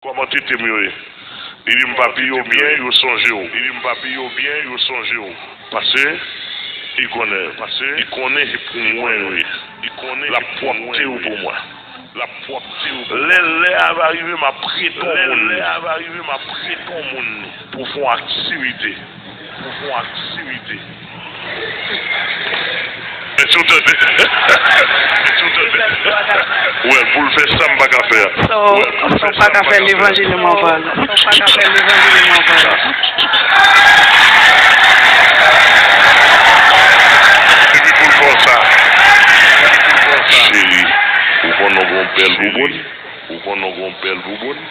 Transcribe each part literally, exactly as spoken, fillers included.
Kòman tete m yo ye? Li di m papi yo byen, yo sonje w. Li di m papi yo byen, yo sonje w. Paske li konnen, paske li konnen se pou mwen yo ye. Li konnen l ap pwòpte w pou mwen. L ap pwòpte w pou mwen. Lè lè a va rive, m ap prete w moun li. Lè lè a va rive, m ap prete w moun li. Pou fè yon aktivite. Pou fè yon aktivite. Èske w tande? Èske w tande? Wè, pou l fè sa m pa ka fè a. So, so w pa ka fè levanjil mwen pale. So w pa ka fè levanjil mwen pale. Epi pou l fè w sa. Cheri, ou konn nou gon bèl bouboun? Ou konn nou gon bèl bouboun?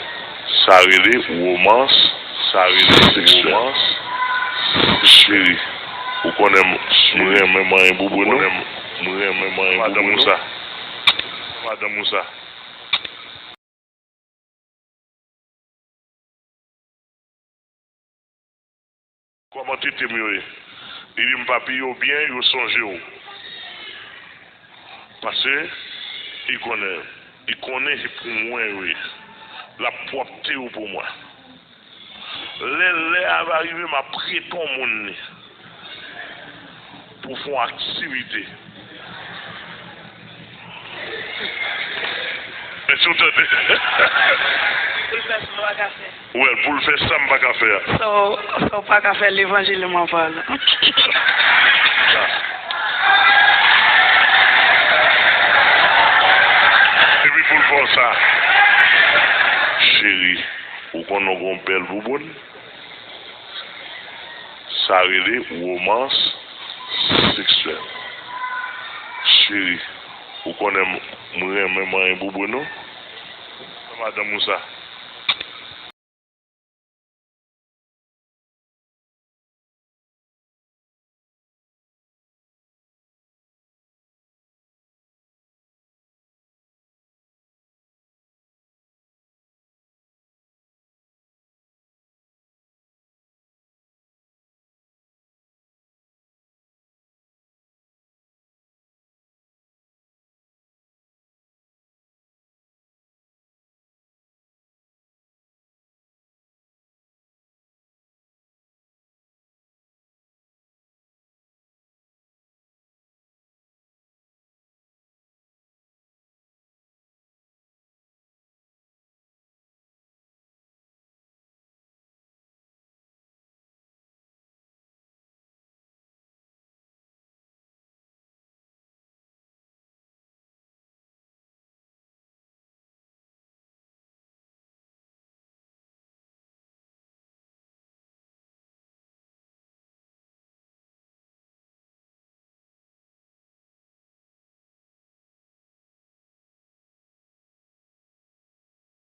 Sa rele womans, sa rele womans. Cheri, ou konnen m, m renmen manyen bouboun ou. M renmen manyen bouboun ou. Madanm ou sa. Madanm ou sa. Kòman tete m yo ye? Li di m papi yo byen, yo sonje w. Paske li konnen, li konnen se pou mwen yo ye. L ap pwòpte w pou mwen. Lè lè a va rive, m ap prete w moun li. Pou fè yon aktivite. Èske w tande? Pou l fè sa m pa ka fè. Wè, pou l fè sa m pa ka fè a. So, so w pa ka fè levanjil mwen pale. Epi pou l fè w sa. Cheri, ou konn nou gon bèl bouboun? Sa rele womans seksyèl. Cheri, ou konnen m, m renmen manyen bouboun ou. Madanm ou sa.